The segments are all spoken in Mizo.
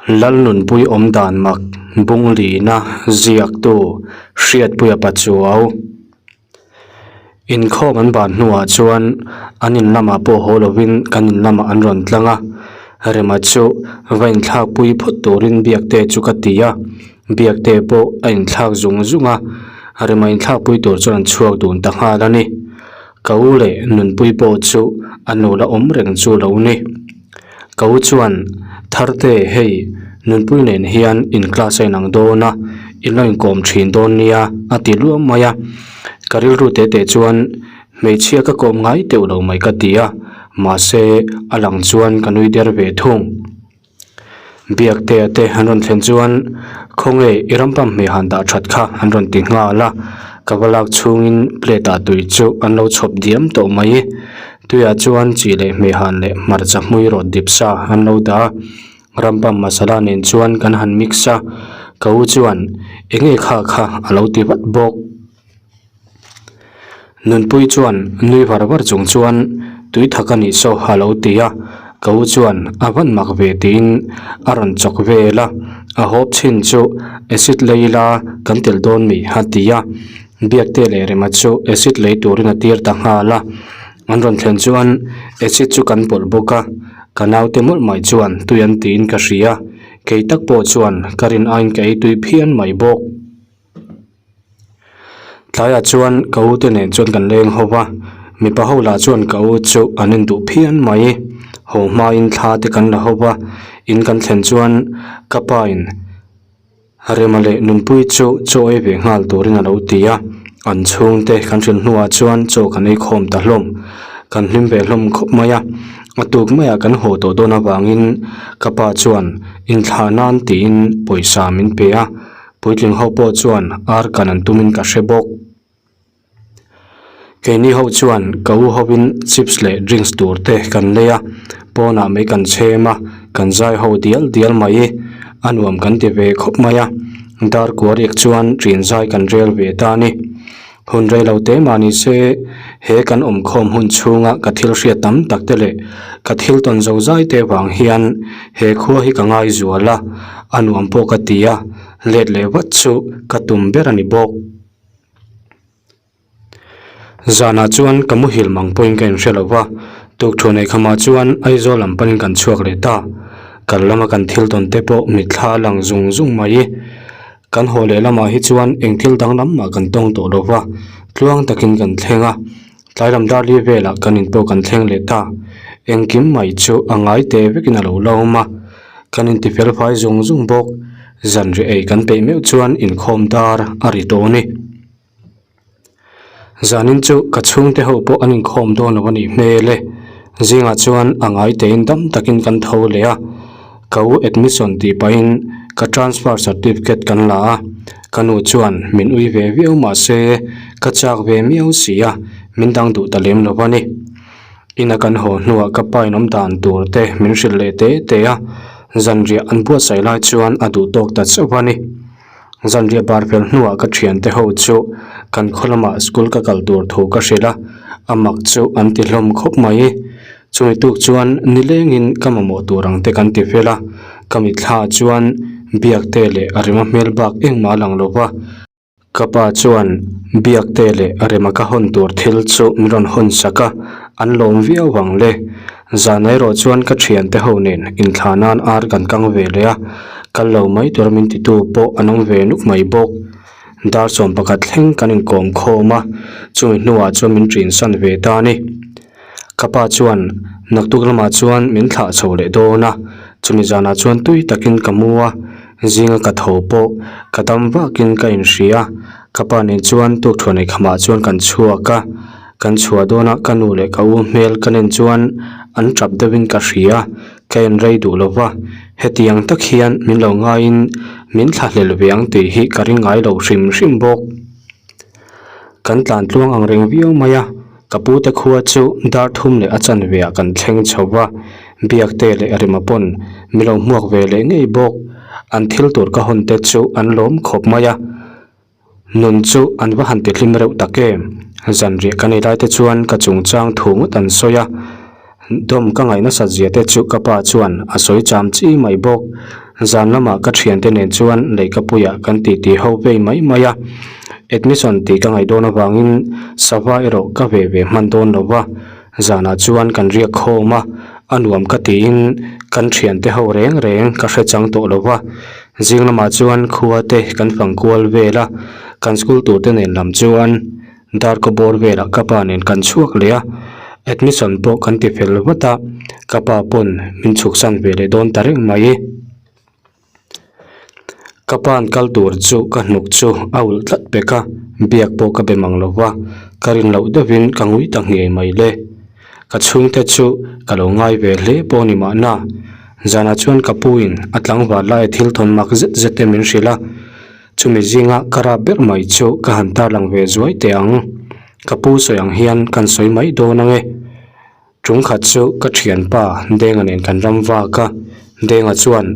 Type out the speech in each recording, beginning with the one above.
Lalnunpui awm dan mak Bunglina ziaktu Hriatpuia Pachuau. Inkhawm an ban hnuah chuan an in lamah pawh haw lovin kan in lamah an rawn tlang a, Rema chu va inthlakpui phawt turin Biakte chu ka ti a, Biakte pawh a inthlak zung zung a, Rema inthlakpui tur chuan an chhuak dun ta nghal a ni. Ka u leh Nunpui pawh chu a nu la awm reng chu lo ni. Ka u chuan, Tharte, hei, Nunpui nen hian in class a inang dawn a, in lo inkawm thin dawn nia, a ti luam mai a. Ka rilru teh teh chuan, Hmeichhia ka kawm ngai teuh lo mai ka ti a, mahse, a lang chuan ka nui der ve thung. Biaktea te an rawn thlen chuan, Khawnge i rampam hmeh han dah that kha an rawn ti nghal a, ka va lak chhungin plate ah tui chu an lo chhawp diam tawh mai. Tuiah chuan chi leh hmehhan leh hmarcha hmui rawt dip sa an lo dah a, rampam masala nen chuan kan han mix a, ka u chuan enge kha kha a lo ti vat bawk. Nunpui chuan nui var var chung chuan tui thak a nih saw a lo ti a, ka u chuan a van mak ve tiin a rawn chawk vel a, a hawp chhin chu acid lei ila kan telh dawn mi a ti a. Biakte leh Rema chu acid lei turin a tir ta nghal a, an rawn thlen chuan acid chu kan pawlh bawk a, ka naute mawlh mai chuan tui an tiin ka hria, kei tak pawh chuan ka rin aiin ka ei tui phian mai bawk. Tlaiah chuan ka u te nen chuan kan leng ho va, mipa ho lah chuan ka u chu an en duh phian mai, haw hmain thla te kan la ho va, in kan thlen chuan ka pa in. Rema leh Nunpui chu chaw ei ve nghal turin a lo ti a, an chhungte kan hrilh hnuah chuan chaw kan ei khawm ta hlawm. Kan hlim ve hlawm khawp mai a, a tuk maiah kan haw tawh dawn avangin ka pa chuan inthlah nan tiin pawisa min pe a, puitling ho pawh chuan ar kan an tumin ka hre bawk. Keini ho chuan ka u hovin chips leh drinks tur te kan lei a, pawnah mai kan chhem a, kan zai ho dial dial mai, a nuam kan ti ve khawp mai a, dar kua riak chuan ṭin zai kan rel ve ta a ni. Hun rei lo te mah ni se, he kan awmkhawm hun chhunga ka thil hriat tam tak te leh ka thil tawn zo zai te vang hian he khua hi ka ngai zual a, a nuam pawh ka ti a, let leh vat chu ka tum ber a ni bawk. Zanah chuan ka muhil mang pawhin ka inhre lo va, tukthuan ei khamah chuan Aizawl lam panin kan chhuak leh ta. Kal lama kan thil tawn te pawh mitthla a lang zung zung mai. Kan haw leh lamah hi chuan eng thil danglam mah kan tawng tawh lo va, tluang takin kan thleng a. Tlai lam dar li velah kan in pawh kan thleng leh ta. Engkim mai chu a ngai teh vekin a lo la awm a. Kan inti fel fai zung zung bawk. Zanriah ei kan peih meuh chuan inkhawm dar a ri tawh a ni. Zanin chu ka chhungte ho pawh an inkhawm dawn lo a nih hmel e. Zingah chuan a ngai tein dam takin kan tho leh a. Ka u admission tih pahin ka transfer certificate kan la a. Ka nu chuan min ui ve viau mahse ka chak ve miau si a, min dang duh ta lem lo a ni. Ina kan haw hnuah ka pa in awm dan tur te min hrilh leh te te a, zanriah an buatsaih lai chuan a duh tawk ta chauh a ni. Zanriah bar fel hnuah ka thiante ho chu kan khaw lamah school ka kal tur thu ka hrilh a, a mak chu an ti hlawm khawp mai. Chumi tuk chuan nilengin ka mamawh tur ang te kan ti fel a, ka mitthla chuan Biakte leh a rema hmel bak engmah a lang lo va. Ka pa chuan Biakte leh a rema ka hawn tur thil chu min rawn hawn sak a, an lawm viau vang le. Zan erawh chuan ka thiante ho nen inthlah nan ar kan kang ve leh a, kal lo mai tura min titu pawh an awm ve nuk mai bawk. Dar 11 thleng kan inkawm khawm a, chumi hnuah chuan min ṭinsan ve ta a ni. Ka pa chuan naktuk lamah chuan min thlah chho leh dawn a, chumi zanah chuan tui takin ka mu a, zinga ka tho pawh ka dam vakin ka inhria. Ka pa nen chuan tukthuan eikhamah chuan kan chhuak a, kan chhuah dawnah ka nu leh ka u hmel ka nen chuan an tap deuhin ka hria, ka en rei duh lo va, hetiang tak hian min lo ngaiin min thlahlel ve ang tih hi ka ring ngai lo hrim hrim bawk. Kan tlan tluang ang reng viau mai a, ka pu te khua chu dar thum leh a chanve ah kan thleng chho va, Biakte leh Rima pawn mi lo hmuak ve leh ngei bawk, an thil tur ka hawn te chu an lawm khawp mai a, nun chu an va han ti hlim reuh tak em, zanriah ka nei lai te chuan ka chungchang thu ngawt an sawi a, dawm ka ngaih nasat zia te chu ka pa chuan a sawi cham chi mai bawk. Zan lamah ka thiante nen chuan lehkhapuiah kan titi ho vei mai mai a. Admission tih ka ngaih dawn avangin sava erawh ka ve ve hman dawn lo va. Zanah chuan kan riak khawm a, a nuam ka tiin kan thiante ho reng reng ka hre chang tawh lo va. Zing lamah chuan khua te kan fang kual vel a, kan school tur te nen lam chuan darkaw bawr velah ka pa nen kan chhuak leh a, admission pawh kan ti fel vat a, ka pa pawn min chhuksan ve leh dawn ta reng mai. Ka pa'n kal tur chu ka hnuk chu a ulh tlat pek a, biak pawh ka be mang lo va, ka rin loh deuhin ka ngui ta ngei mai le. Ka chhungte chu ka lo ngai ve hle pawh ni mahna, zanah chuan ka puin a tlangval laia thil thawn mak zet zet te min hrilh a, chumi zinga ka rap ber mai chu ka han tarlang ve zuai teh ang. Ka pu sawi ang hian kan sawi mai dawn ang e. Ṭungkhat chu ka ṭhianpa Denga nen kan ram vak a, Denga chuan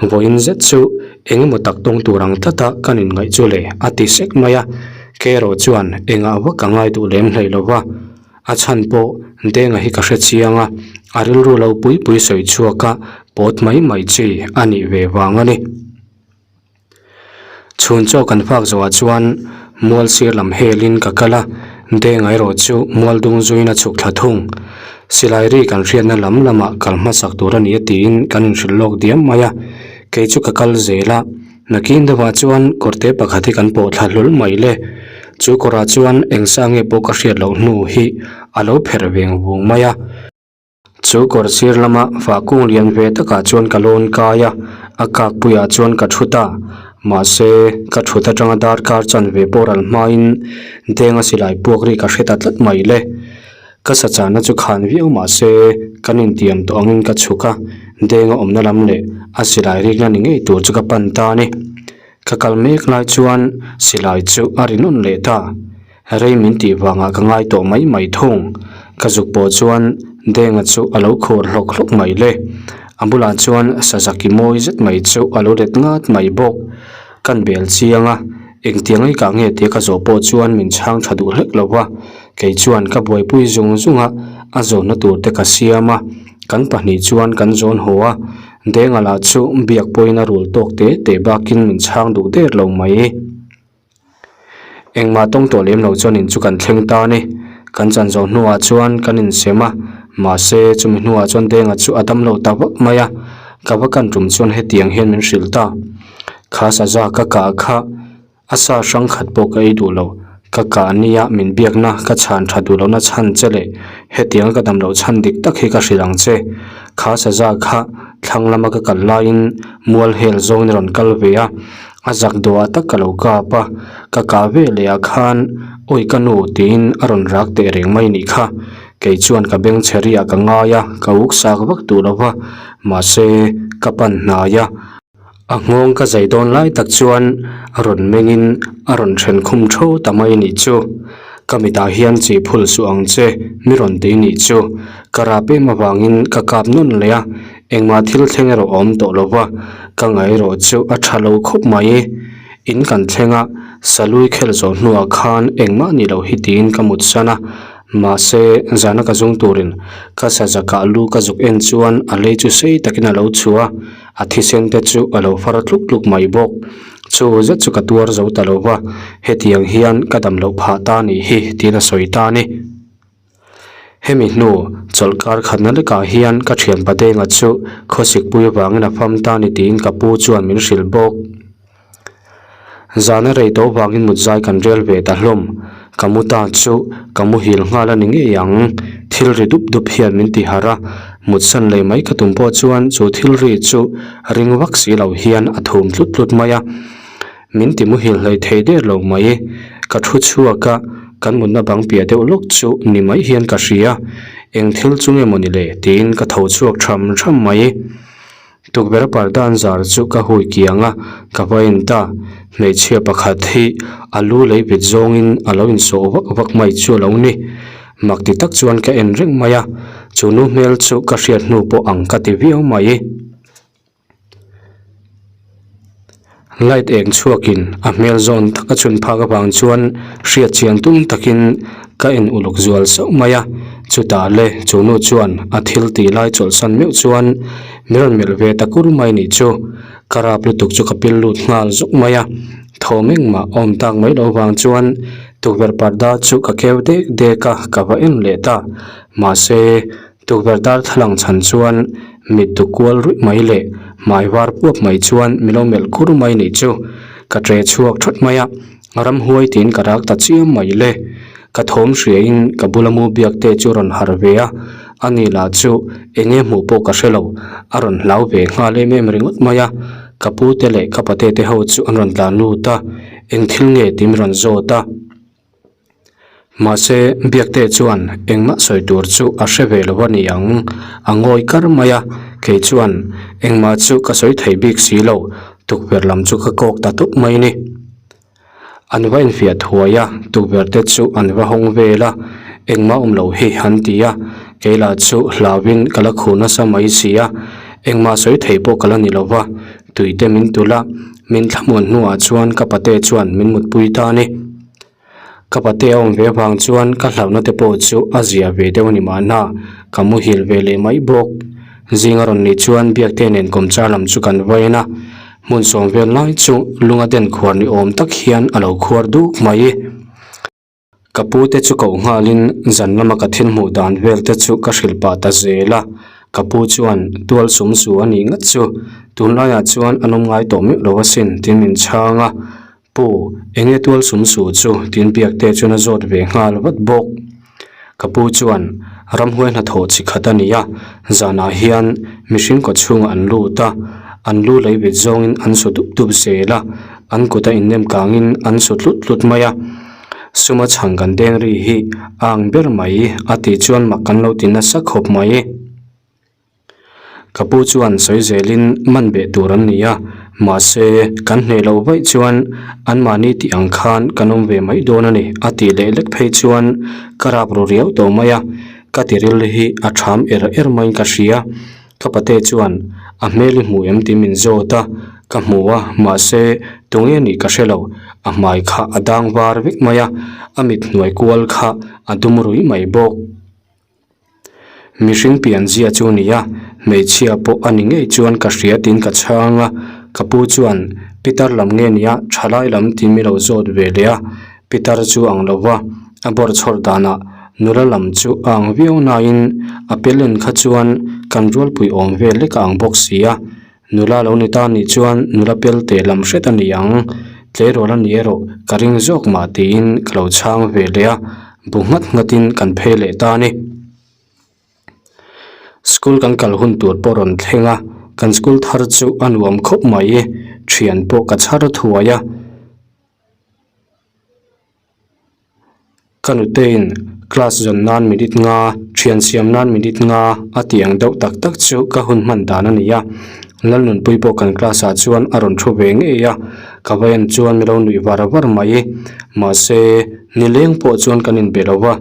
vawiin zet chu eng emaw tak tawng tur ang tlata kan inngaih chu le a ti sek mai a, kei erawh chuan engah vak ka ngai duh lem hlei lo va, a chhan pawh Denga hi ka hre chiang a, a rilru lo pui pui sawi chhuak a pawt mai mai chi a nih ve vang a ni. Chhun chaw kan fak zawhah chuan mual sir lam helin ka kal a, Denga erawh chu mual dung zuiin a chhuk thla thung. Silai ri kan hriatna lam lamah kal hmasak tur a ni a tiin kan inhrilh lawk diam mai a, kei chu ka kal zel a, nakin deuhah chuan kawrte pakhat hi kan pawh thla hlawl mai le. Chu kawrah chuan eng sa nge pawh ka hriat loh hnu hi a lo pherh veng vung mai a. Chu kawr sir lama fah kung lian ve takah chuan ka lawn kai a, a kak puiah chuan ka thu ta. Mahse, ka thut atanga darkar chanve pawh ral hmain Denga silai puak ri ka hre ta tlat mai le. Ka sachahna chu khan viau mahse, kan intiam tawh angin ka chhuk a, Denga awmna lam leh a silai rikna ni ngei tur chu ka pan ta a ni. Ka kal mek lai chuan silai chu a ri nawn leh ta. Rei min tih vangah ka ngai tawh mai mai thung. Ka zuk pawh chuan Denga chu a lo khur hlawk hlawk mai le. A bulah chuan Sazaki mawi zet mai chu a lo let ngat mai bawk. Kan bel chiang a, engtiang ei kah nge tia ka zawh pawh chuan min chhang tha duh hlek lo va. Kei chuan ka buaipui zung zung a, a zawnna tur te ka siam a. Kan pahnih chuan kan zawn haw a, Denga lah chu biak pawhin a rul tawk te te bakin min chhang duh der lo mai. Engmah tawng tawh lem lo chuan in chu kan thleng ta a ni. Kan chan zawh hnuah chuan kan insem a, mahse chumi hnuah chuan Denga chu a dam lo ta vak mai a, ka va kan tum chuan hetiang hian min hrilh ta. Kha saza ka kah kha a sa hrang khat pawh ka ei duh lo, ka kah nia min biakna ka chhan tha duh lohna chhan che leh hetianga ka dam loh chhan dik tak hi ka hrilh ang che. Kha saza kha thlang lama ka kal laiin mual hel zawngin a rawn kal ve a. A zak duah tak ka lo kap a, ka kah ve leh ah khan awi ka nu tiin a rawn rak teh reng mai nih kha. Kei chuan ka beng chhe riah ka ngai a, ka uk sak vak duh lo va, mahse ka pan hnai a. A nghawng ka zai dawn lai tak chuan a rawn mengin a rawn then khum tho ta mai nih chu. Ka mitah hian chi phul suh ang che mi rawn ti nih chu. Ka rap em avangin ka kap nawn leh a, Engmah thil thleng erawh a awm tawh lo va, ka ngaih erawh chu a tha lo khawp mai. In kan thleng a, Salui khelh zawh hnuah khan engmah ni loh hi tiin ka mut san a, mahse zana ka zung turin ka sazakah lu ka zuk en chuan a lei chu sei takin a lo chhu a, a thisen te chu a lo far tluk tluk mai bawk. Chu zet chu ka tuar zo ta lo va, hetiang hian ka dam loh phah ta nih hi tiin a sawi ta a ni. Hemi hnu chawlhkar khatna lekah hian ka thian Padenga chu khawsikpui avangin a fam ta ni tiin ka pu chuan min hrilh bawk. Zana rei tawh vangin mutzai kan rel ve ta hlawm. Ka mu ta chu ka muhil nghal a ni ngei ang. Thil ri dup dup hian min ti harh a, mutsan leh mai ka tum pawh chuan chu thil ri chu ring vak si lo hian a thum tlut tlut mai a. Min ti muhil hlei thei der lo mai. Ka thu chhuak a, kan mutna bang piah deuh lawk chu ni mai hian ka hria. Eng thil chu nge maw ni le? tiin ka tho chhuak tham tham mai. Tukverh parda an zar chu ka hui kiang a, ka va en ta. Hmeichhia pakhat hi a lu lei vit zawngin a lo insawh vak vak mai chu a lo ni. Mak ti tak chuan ka en reng mai a, chu nu hmel chu ka hriat hnu pawh ang ka ti viau mai. Light eng chhuakin a hmel zawn tak a chhun phak avang chuan hriat chian tum takin ka en uluk zual sauh mai a, chutah le chu nu chuan a thil tih lai chawlhsan meuh chuan min rawn melh ve ta kur mai nih chu. Ka rap lutuk chu ka pil lut nghal zuk mai a, thawm engmah a awm tak mai loh vang chuan tukverh parda chu ka keu dek dek a, ka va en leh ta. Mahse, tukverh darthlalang chhan chuan mit duk kual ruih mai leh hmai var puap mai chuan min lo melh kur mai nih chu ka ṭe chhuak ṭhawt mai a, ramhuai tiin ka rak ta chiam mai le. Ka thawm hriain ka bula mu biak te chu rawn harh ve a, ani lah chu eng nge hmuh pawh ka hre lo, a rawn hlau ve nghal em em ringawt mai a, ka pu te leh ka pate te ho chu an rawn tlan lut a, eng thil nge tih min rawn zawt a. Mahse, Biakte chuan engmah sawi tur chu a hre ve lo a ni ang, a ngawi kar mai a, kei chuan engmah chu ka sawi thei bik si lo, tukverh lam chu ka kawk ta tawp mai ni. An va infiah thuai a, tukverh te chu an va hawng vel a, engmah awm lo hi an ti a, kei lah chu hlauin ka la khuh nasa mai si a, engmah sawi thei pawh ka la ni lo va, tui te min tulh a, min thlamuan hnuah chuan ka pate chuan min mutpui ta a ni. Ka pate a awm ve avang chuan ka hlauhna te pawh chu a zia ve deuh a ni mahna, ka muhil ve leh mai bawk. Zinga rawn nih chuan Biakte nen kawmchar lam chu kan vain a, Hmun sawm vel lai chu lunga den khuar ni awm tak hian a lo khuar duk mai. Ka pu te chu koh nghalin zan lama ka thil hmuh dan vel te chu ka hrilh pah ta zel a, ka pu chuan tual sum su a nih ngat chu tunlaiah chuan an awm ngai tawh meuh lo asin tiin min chhang a, Pu, enge tual sum su chu tiin biak te chuan a zawt ve nghal vat bawk. Ka pu chuan ramhuai hnathawh chi khat a ni a, zanah hian mihring kaw chhungah an lut a, an lu lei bet zawngin an su dup dup zel a, an kut a innem kangin an su tlut tlut mai a. Suma chhang kan deng ri hi a ang ber mai a tih chuan mak kan lo ti nasa khawp mai. Ka pu chuan sawi zelin man beh tur an ni a, mahse kan hneh loh vaih chuan anmahni tih ang khan kan awm ve mai dawn a ni a tih leh lek phei chuan ka rap ru riau tawh mai a, ka tiril hi a ṭham er er maiin ka hria. Ka pate chuan a hmel i hmu em tih min zawt a, ka hmu a, mahse tunge nih ka hre lo, a hmai kha a dang var vek mai a, a mit hnuai kual kha a dum ruih mai bawk. Mihring pianzia chu ni a, hmeichhia pawh a ni ngei chuan ka hria tiin ka chhang a, ka pu chuan Pitar lam nge nia thalai lam tiin mi lo zawt ve leh a, Pitar chu ang lo va, a bawrchhawr danah nula lam chu a ang viau nain a pelen kha chuan kan rualpui awm vel lek a ang bawk si a, nula lo ni ta nih chuan nula pel teh lam hret a ni ang, tleirawl a ni erawh ka ring zawk mah tiin ka lo chhang ve leh a, bu nghat nghatin kan phei leh ta a ni. School kan kal hun tur pawh rawn thleng a, kan school thar chu a nuam khawp mai, thian pawh ka chhar thuai a. Ka nutein class zawn nan minute nga, thian siam nan minute nga a tih ang deuh tak tak chu ka hun hman dan a ni a. Lalnunpui pawh kan class ah chuan a rawn thu ve ngei a, ka va en chuan mi lo nuih var var mai. Mahse, nileng pawh chuan kan inbe lo va,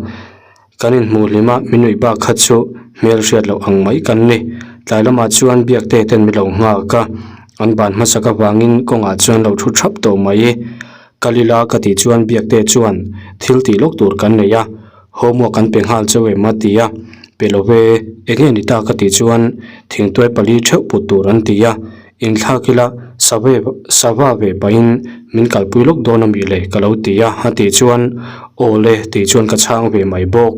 kan inhmuh hlim a, mi nuih bak kha chu hmel hriat loh ang mai kan ni. Tlai lamah chuan biakte ten mi lo nghak a, an ban hmasak avangin kawngah chuan lo thu thap tawh mai. Kal ila ka tih chuan Biakte chuan thil tih lawk tur kan nei a, homework kan pe nghal chauh em a ti a, pe lo ve, eng nge ni ta ka tih chuan thingtuai pali theuh put tur an ti a, inthlak ila save sava ve pahin min kalpui lawk dawn a mi le ka lo ti a a tih chuan aw le tih chuan ka chhang ve mai bawk.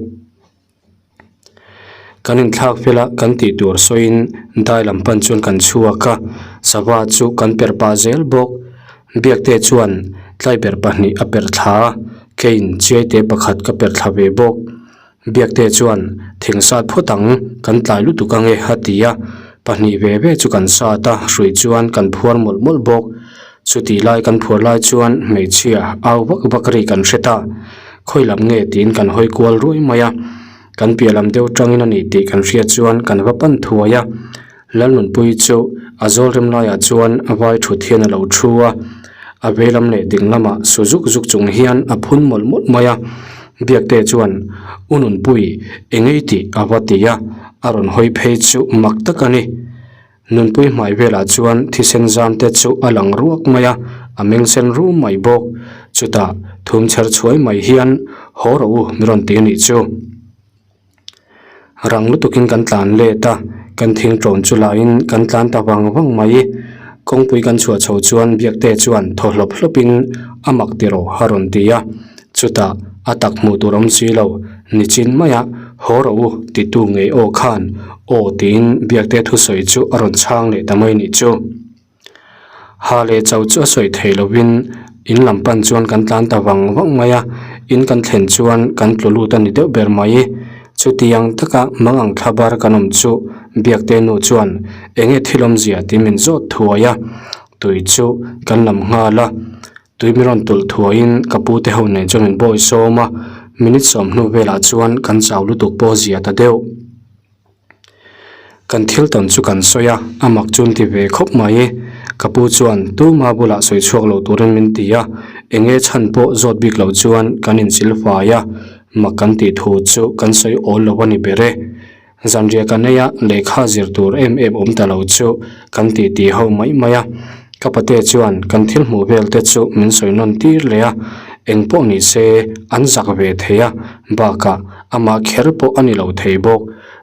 Kan inthlak fel a, kan tih tur sawiin dai lam pan chuan kan chhuak a, sava chu kan per pah zel bawk. Biakte chuan tlaiber pahnih a per thla a, keiin chiaite pakhat ka per thla ve bawk. Biakte chuan thing sat phawt ang, kan tlai lutuk ange a ti a, pahnih ve ve chu kan sat a, hrui chuan kan phuar mawlh mawlh bawk. Chutih lai kan phuar lai chuan hmeichhia au vak vak ri kan hre ta. Khawi lam nge tiin kan hawi kual ruai mai a, kan piah lam deuh tangin a ni tih kan hriat chuan kan va pan thuai a. Lalnunpuii chu a zawl rem laiah chuan a vai thut hian a lo thu a, a vei lam leh ding lamah su zuk zuk chung hian a phun mawlh mawlh mai a. Biakte chuan, U Nunpui, eng ei tih a va ti a, a rawn hawi phei chu mak tak a ni. Nunpui hmai velah chuan thisen zam te chu a lang ruak mai a, a meng sen rum mai bawk. Chutah thum chher chhuai mai hian haw rawh u mi rawn ti a nih chu. Rang lutukin kan tlan let a, kan thing ṭawn chu lahin kan tlan ta vang vang mai. Kawngpui kan chhuah chho chuan Biakte chuan thaw hlawp hlawpin a mak ti rawh a rawn ti a. Chutah a tak hmuh tur awm si lo, nichin maia haw rawh u titu ngei aw khan aw tiin Biakte thusawi chu a rawn chhang leh ta mai nih chu. Ha leh chau chu a sawi thei lovin in lam pan chuan kan tlan ta vang vang mai a, in kan thlen chuan kan tlu lut a ni deuh ber mai. Chutiang taka mang ang thla bar kan awm chu Biakte nu chuan eng nge thil awmzia tih min zawt thuai a, tui chu kan lam nghal a, tui min rawn tulh thuaiin ka pu te ho nen chuan min bawi sawm a, minute sawmhnu velah chuan kan chau lutuk pawh zia ta deuh. Kan thil tawn chu kan sawi a, a mak chu an ti ve khawp mai. Ka pu chuan tuma bulah sawi chhuak lo turin min ti a, eng nge chhan pawh zawt bik lo chuan kan inchil fai a, mak kan tih thu chu kan sawi awl lo a ni ber e. Zanriah kan ei a, lehkha zir tur em em awm ta lo chu kan ti ti ho mai mai a. Ka pate chuan kan thil hmuh vel te chu min sawi nawn tir leh a, eng pawh ni se an zak ve thei a, bakah amah kher pawh a ni lo thei bawk.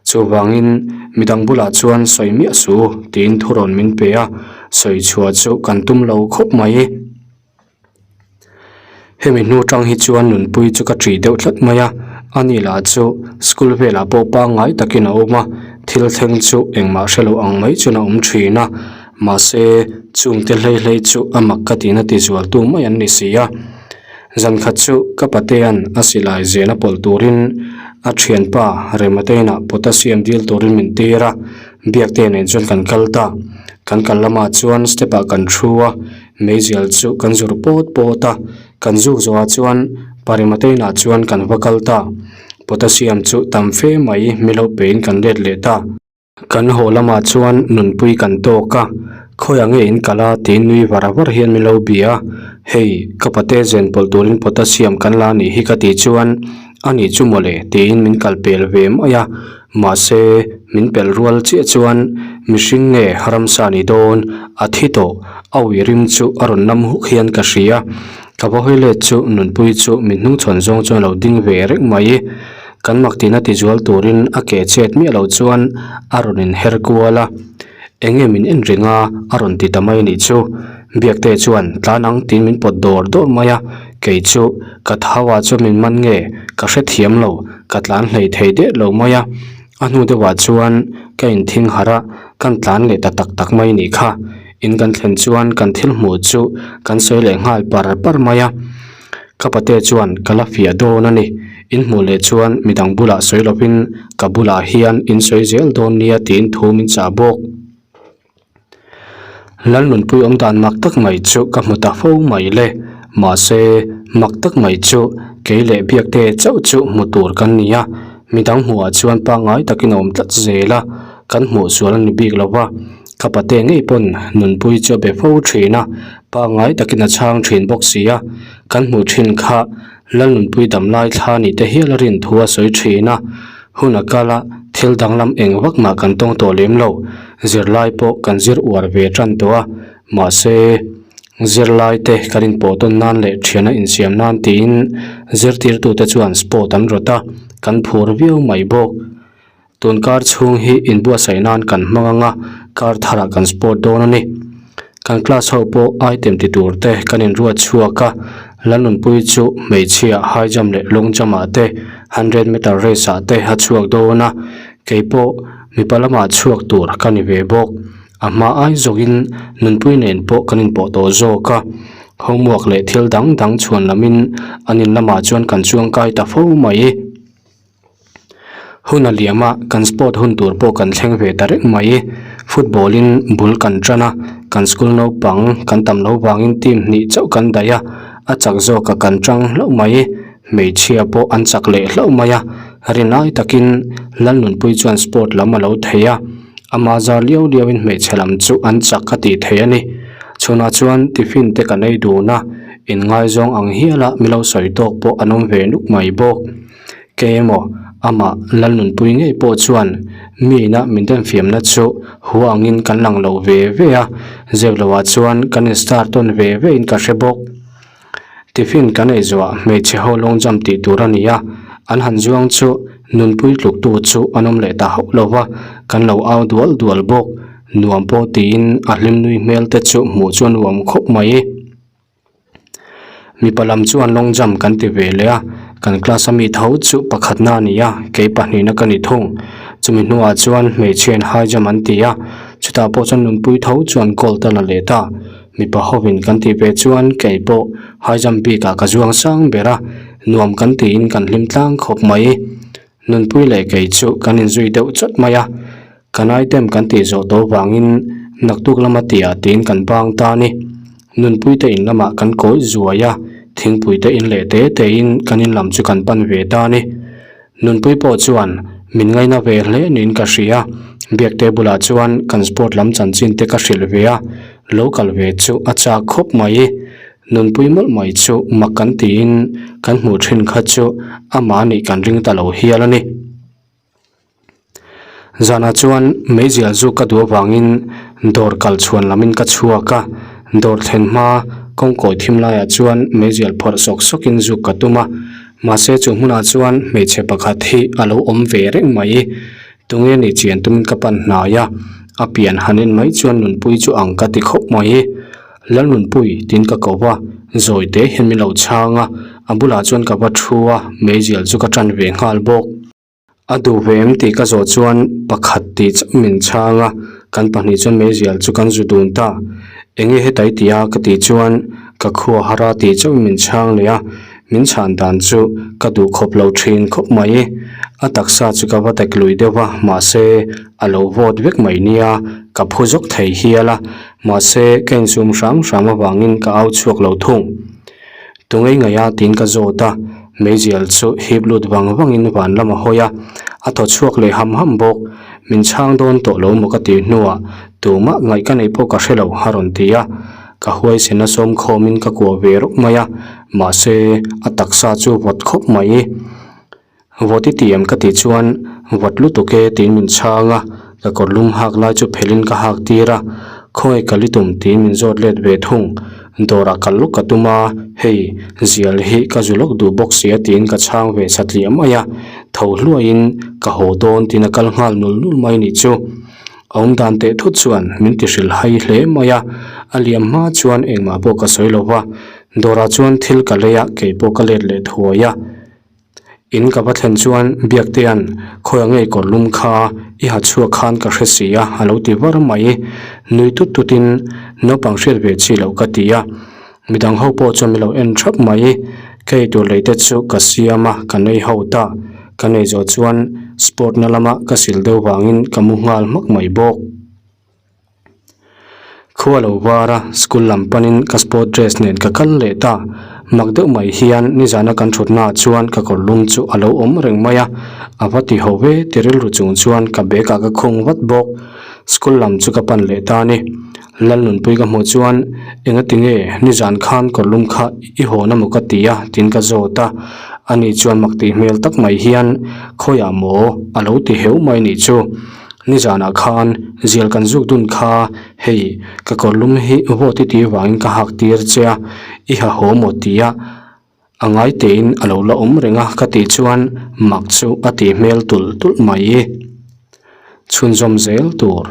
Chuvangin midang bulah chuan sawi miah suh u tiin thurawn min pe a, sawi chhuah chu kan tum lo khawp mai. Hemi hnu tang hi chuan nunpui chu ka ṭih deuh tlat mai a, ani lah chu school velah pawh pangngai takin a awm a, thil thleng chu engmah hre lo ang mai chuan a awm ṭhin a, mahse chungte hlei hlei chu a mak ka tihna ti zualtu mai an ni si a. Zan khat chu ka patea'n a silai zen a pawlh turin a thianpa Remateina potassium dil turin min tir a, Biakte nen chuan kan kal ta. Kan kal lamah chuan step ah kan thu a, meizial chu kan zur pawt pawt a, kan zuk zawhah chuan pa Remateina chuan kan va kal ta. Potassium chu tam fe mai milo pein kan let leh ta. Kan haw lamah chuan nunpui kan tawk a, khawiah nge in kal a tiin nui var var hian min lo bia a, hei ka pate zen pawlh turin potassium kan la anih hi ka tih chuan a nih chu mawle tiin min kal pel ve mai a, mahse min pelh rual chiah chuan mihring nge ramsa ni dawn a thi tawh a ui rim chu a rawn nam huk hian ka hria, ka va hawi let chu nunpui chu min hnungchhawn zawng chuan a lo ding ve reng mai. Kan mak tihna tizual turin a ke chet miah lo chuan a rawn inher kual a, Eng nge min en reng a? a rawn ti ta mai anih chu. Biakte chuan tlan ang tiin min pawt dawr dawr mai a, kei chu ka thau ah chuan min man nge ka hrethiam lo, ka tlan hlei thei der lo mai a. A hnu deuhah chuan ka inthing harh a, kan tlan leh ta tak tak mai anih kha. In kan thlen chuan kan thil hmuh chu kan sawi leh nghal par par mai a. Ka pate chuan ka la fiah dawn a ni. In hmuh leh chuan midang bulah sawi lovin ka bulah hian in sawi zel dawn nia tiin thu min chah bawk. Lalnunpui awm dan mak tak mai chu ka hmu ta fo mai le. Mahse, mak tak mai chu kei leh Biakte chauh chu hmu tur kan ni a. Midang hmuhah chuan pangngai takin a awm tlat zel a, kan hmuh sual a ni bik lo va. Ka pate ngei pawn nunpui chu a be fo thin a, pangngai takin a chhang thin bawk si a, kan hmuh thin kha Lalnunpui damlai thla ni te hial a rin thu a sawi thin a, hun a kal a, thil danglam eng vak mah kan tawng tawh lem lo, zirlai pawh kan zir uar ve tan tawh a, mahse zirlai te kan inpawh tawn nan leh thiana insiam nan tiin zirtirtute chuan sport an rawt a, kan phur viau mai bawk. Tun kar chhung hi inbuatsaih nan kan hmang ang a, kar tharah kan sport dawn a ni. Kan class ho pawh item ti tur te kan inruat chhuak a, Lalnunpuii chu hmeichhia high jump leh long jump ah te, hundred meter race ah te a chhuak dawn a, kei pawh mipa lamah chhuak tur ka ni ve bawk. A hma ai zawkin Nunpuii nen pawh kan inpawh tawh zawk a, homework leh thil dang dang chhuan lamin an in lamah chuan kan chuangkai ta fo mai. Hun a liam a, kan sport hun tur pawh kan thleng ve ta reng mai. Football in bul kan tan a, kan school naupang kan tam lo vangin team hnih chauh kan daih a, a chak zawk a kan tang hlauh mai. Hmeichhia pawh an chak leh hlauh mai a, rinai takin Lalnunpui chuan sport lam a lo thei a, ama zar liau liau in hmeichhe lam chu an chak a tih theih a ni. Chhunah chuan tiffin te kan ei dun a, inngaizawng ang hiala milo sawi tawk pawh an awm ve nuk mai bawk. Kei emaw, amah Lalnunpui ngei pawh chuan miina min denfiamna chu hua angin kan lang lo ve ve a, zep lohah chuan kan in star tawn ve ve in ka hre bawk. Tiffin kan ei zuah hmeichhe ho long jump tih tur a ni a, an han zuang chu nunpui tluktu chu an awm leh ta hauh lo va, kan lo au dual dual bawk. Nuam pawh tiin a hlim nui hmel te chu hmuh chu a nuam khawp mai. Mipa lam chuan long jump kan ti ve leh a, kan class a mi tho chu pakhatna a ni a, kei pahnihna ka ni thung. Chumi hnuah chuan hmeichhiain high jump an ti a, chutah pawh chuan nunpui tho chuan gold a la leh ta. Mipa hovin kan tih ve chuan kei pawh high jump bikah ka zuang sang ber a, nuam kan tiin kan hlim tlang khawp mai. Nunpui leh kei chu kan inzui deuh chawt mai a, kan item kan tih zawh tawh vangin naktuk lama tihah tiin kan bang ta a ni. Nunpui te in lamah kan kawi zuai a, thingpui te in leh te tein kan in lam chu kan pan ve ta a ni. Nunpui pawh chuan min ngaina ve hle niin ka hria, Biakte bulah chuan kan sport lam chanchin te ka hrilh ve a, lo kal ve chu a chak khawp mai. Nunpui mawlh mai chu mak kan tiin kan hmuh thin kha chu amah nih kan ring ta lo hial a ni. Zanah chuan meizial zu ka duh avangin dawr kal chhuan lamin ka chhuak a, dawr thlen hma kawngkawi thim laiah chuan meizial phawrh sawk sawkin zuk ka tum a, mahse chu hmunah chuan hmeichhe pakhat hi a lo awm ve reng mai. Tunge nih chian tumin ka pan hnai a, a pian han en mai chuan nunpui chu ang ka ti khawp mai. Lalnunpui tiin ka ko va, zawi te hian min lo chhang a, a bulah chuan ka va thu a, meizial chu ka tan ve nghal bawk. A duh ve em tih ka zawh chuan pakhat tih chauh min chhang a, kan pahnih chuan meizial chu kan zu dun ta. Enge hetai tih a ka tih chuan ka khua har a tih chauh min chhang leh a, min chhan dan chu ka duh khawp lo thin khawp mai. A taksa chu ka va tek lui deuh va, mahse a lo vawt vek mai nia, ka phu zawk thei hial a, mahse ka insum hram hram avangin ka au chhuak lo thung. Tungei ngaih a tiin ka zawt a, meizial chu hip lut vang vangin van lam a hawi a, a thaw chhuak leh ham ham bawk. Min chhang dawn tawh lo maw ka tih hnuah tumah ngaih ka neih pawh ka hre lo a rawn ti a, ka huaisen a sawm khawmin ka kuah ve rawk mai a, mahse a taksa chu vawt khawp mai. Vawt i ti em ka tih chuan vawt lutuk e tiin min chhang a, ka kawr lum hak lai chu phelhin ka hak tir a, khawnge kal i tum tiin min zawt let ve thung. Dawrah kal lawk ka tum a, hei zial hi ka zu lawk duh bawk sia tiin ka chhang ve satliah mai a, tho hluaiin ka haw dawn tiin a kal nghal nul nul mai nih chu. A awm dan teh thut chuan min ti hrilh hai hle mai a, a liam hma chuan engmah pawh ka sawi lo va, dawrah chuan thil ka lei a, keipawh ka let leh thuai a. In ka va thlen chuan Biaktea'n khawiah ngei kawr lum kha i ha chhuak khan ka hre si a, a lo ti var mai. Nui tut tutin naupang hriat ve chi loh ka ti a, midang ho pawh chuan min lo en thap mai. Ka eitur lei te chu ka siam a, ka nei ho ta. Ka nei zawh chuan sport na lama ka sil deuh vangin ka mu nghal hmak mai bawk. Khua lo var a, school lam panin ka sport dress nen ka kal leh ta. Mak deuh mai hian nizana kan thutnaah chuan ka kawr lum chu a lo awm reng mai a, a va ti ho ve ti rilru chung chuan ka bag ah ka khung vat bawk. School lam chu ka pan leh ta a ni. Lalnunpui ka hmuh chuan engati nge nizan khan kawr lum kha i hawn a maw ka ti a tiin ka zawt a, ani chuan mak tih hmel tak mai hian khawiah maw a lo ti heu mai nih chu. Nizanah khan zial kan zuk dun kha, hei ka kawr lum hi vawt i tih vangin ka hak tir che a, i ha haw maw tia a ngai tein a lo la awm reng a ka tih chuan mak chu a tih hmel tulh tulh mai. Chhunzawm zel tur.